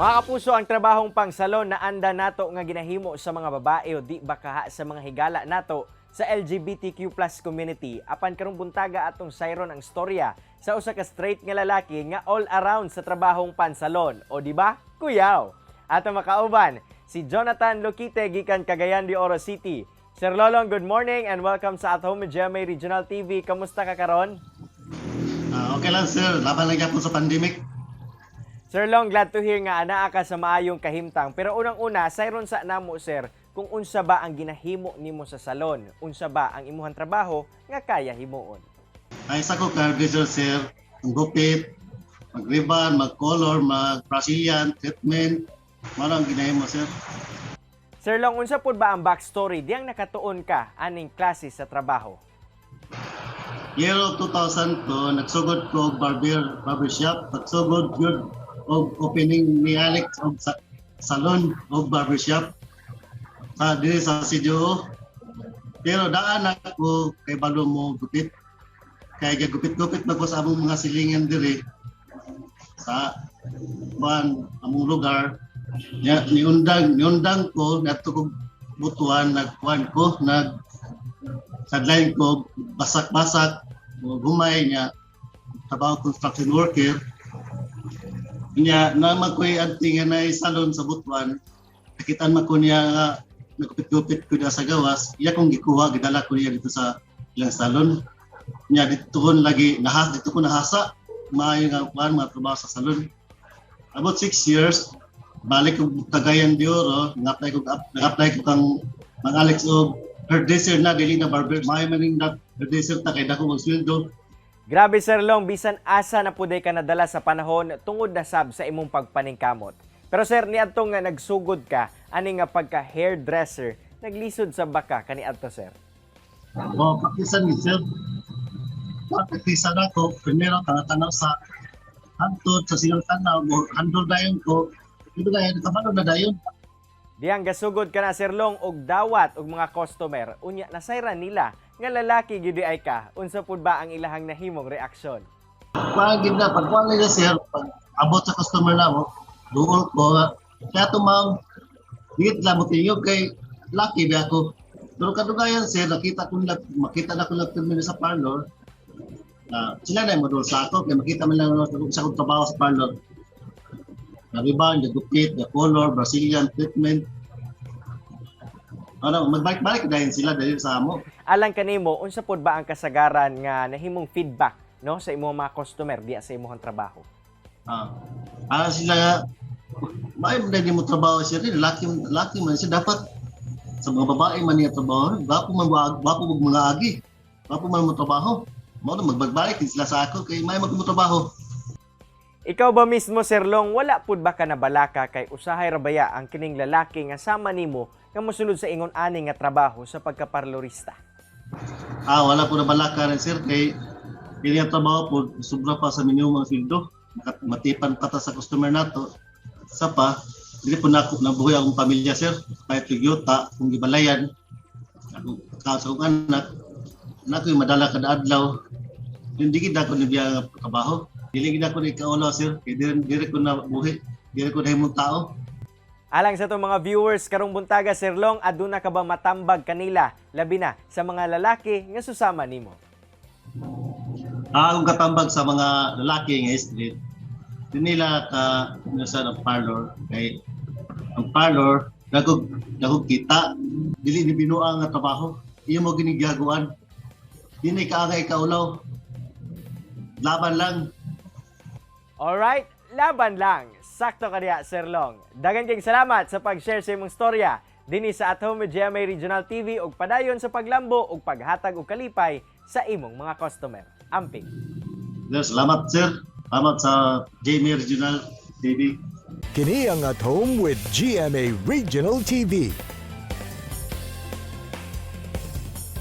Mga kapuso, ang trabahong pang salon na anda nato nga ginahimo sa mga babae o di ba kaha sa mga higala nato sa LGBTQ+ community, apan karong buntaga atong sayron ang storya sa usa ka straight nga lalaki nga all around sa trabahong pansalon. O di ba? Kuyaw! Ato makauban si Jonathan Luquite gikan Cagayan de Oro City. Sir Lolong, good morning and welcome sa At Home with GMA Regional TV. Kamusta ka karon? Ah, okay lang, sir, laban lang gyapon sa pandemic. Sir Long, glad to hear nga anaa ka sa maayong kahimtang. Pero unang-una, sayron sa namo, sir, kung unsa ba ang ginahimo nimo sa salon, unsa ba ang imuhang trabaho nga kaya himuon. Ay sa ko hairdresser, sir, ang gupit, mag-rebond, mag-color, mag-Brazilian, treatment, mao ang ginahimo, sir. Sir Long, unsa pud ba ang backstory diyang nakatuon ka aning klase sa trabaho? Year of 2002, nagsugod ko og barber shop. Pagsugod gyud og opening ni Alex og salon og barbershop sa diri sa CDO. Pero daan ako kay balo mo gupit. Kay gupit-gupit man ko sa among mga silingan diri sa kuan among lugar. Nya niundang ko nato kog Butuan, nagkuan ko, nag sideline ko basak-basak, gumay niya trabaho construction worker niya. Naman ko auntie nga na salon sa Butuan, nakitaan man ko niya nga nagupit-gupit ko niya sa gawas. Iya kong gikuha, gidala ko niya dito sa ilang salon niya. Dito ko lagi nahas, dito ko nahasa maayo nga kuan mga trabaho sa salon. About 6 years, balik ko Cagayan de Oro, nag-apply ko kang Mang Alex og hairdresser na, dili na barber. Maayo man ning hairdresser ta kay dako mag sweldo. Grabe, Sir Long, bisan asa na puday ka nadala sa panahon tungod na sab sa imong pagpaningkamot. Pero sir, niadto nga nagsugod ka ani nga pagka hairdresser, naglisod sa baka kaniadto, sir? O, praktisan ni sir. Praktisan ako, primero tanaw sa hantod sa silang tanaw, mo handle dayon ko. Dito dayon, kabalo na dayon. Diyang gasugod ka na, Sir Long, og dawat og mga customer, unya nasayran nila nga lalaki gyud ay ka. Unsa pud ba ang ilahang nahimong reaksyon? Kuan gid na, pag kuan nila, sir, pag abot sa customer na mo, duol ko, kaya to ma'am, dito lang mo tingog kay laki ba ako. Pero kadugayan, sir, nakita ko nila, makita na ko lang sa parlor, na sila na yung model sa ako, kaya makita man lang sa akong trabaho sa parlor. Na-rebond, the gupit, the color, Brazilian treatment. Ano, magbalik-balik dahil sila dahil sa amo. Alang kanimo, unsa pud ba ang kasagaran nga nahimong feedback, no, sa imong mga customer diya sa imong trabaho? Ah, sila nga, may man mo trabaho siya rin, laki, laki man siya, dapat sa mga babae man niya trabaho, gwapo man, gwapo mag mga agi, gwapo man mo trabaho. Mao na magbagbalik din sila sa ako kay may mag mo trabaho. Ikaw ba mismo, Sir Long, wala pud ba ka nabalaka kay usahay ra baya ang kining lalaki nga sama nimo nga mosulod sa ingon ani nga trabaho sa pagkaparlorista? Ah, wala po na balaka rin, sir, kay kini ang trabaho po sobra pa sa minimum ang sweldo. Matipan pa ta sa customer nato. Sa pa, dili po na nabuhi akong pamilya, sir. Kahit yuta, kung gibalayan, akong sa akong anak, na ko yung madala kada adlaw. Hindi gid ako nibiya nga trabaho. Dili gid ako ni kaulo, sir. Kay diri ko na buhi. Diri ko na himong tao. Alang sa itong mga viewers karong buntaga, Sir Long, aduna ka ba matambag kanila labi na sa mga lalaki nga susama nimo? Ah, akong katambag sa mga lalaki nga street, di nila ka nasa ang parlor kay ang parlor dagog dagog kita, dili ni binuang nga trabaho, iyo mo ginigaguan, dili ka angay kaulaw, laban lang. Alright, laban lang. Sakto ka diya, Sir Long. Dagan kayong salamat sa pag-share sa imong storya dinhi sa At Home with GMA Regional TV ug padayon sa paglambo ug paghatag og kalipay sa imong mga customer. Amping. Sir, salamat, sir. Salamat sa GMA Regional TV. Kini ang At Home with GMA Regional TV.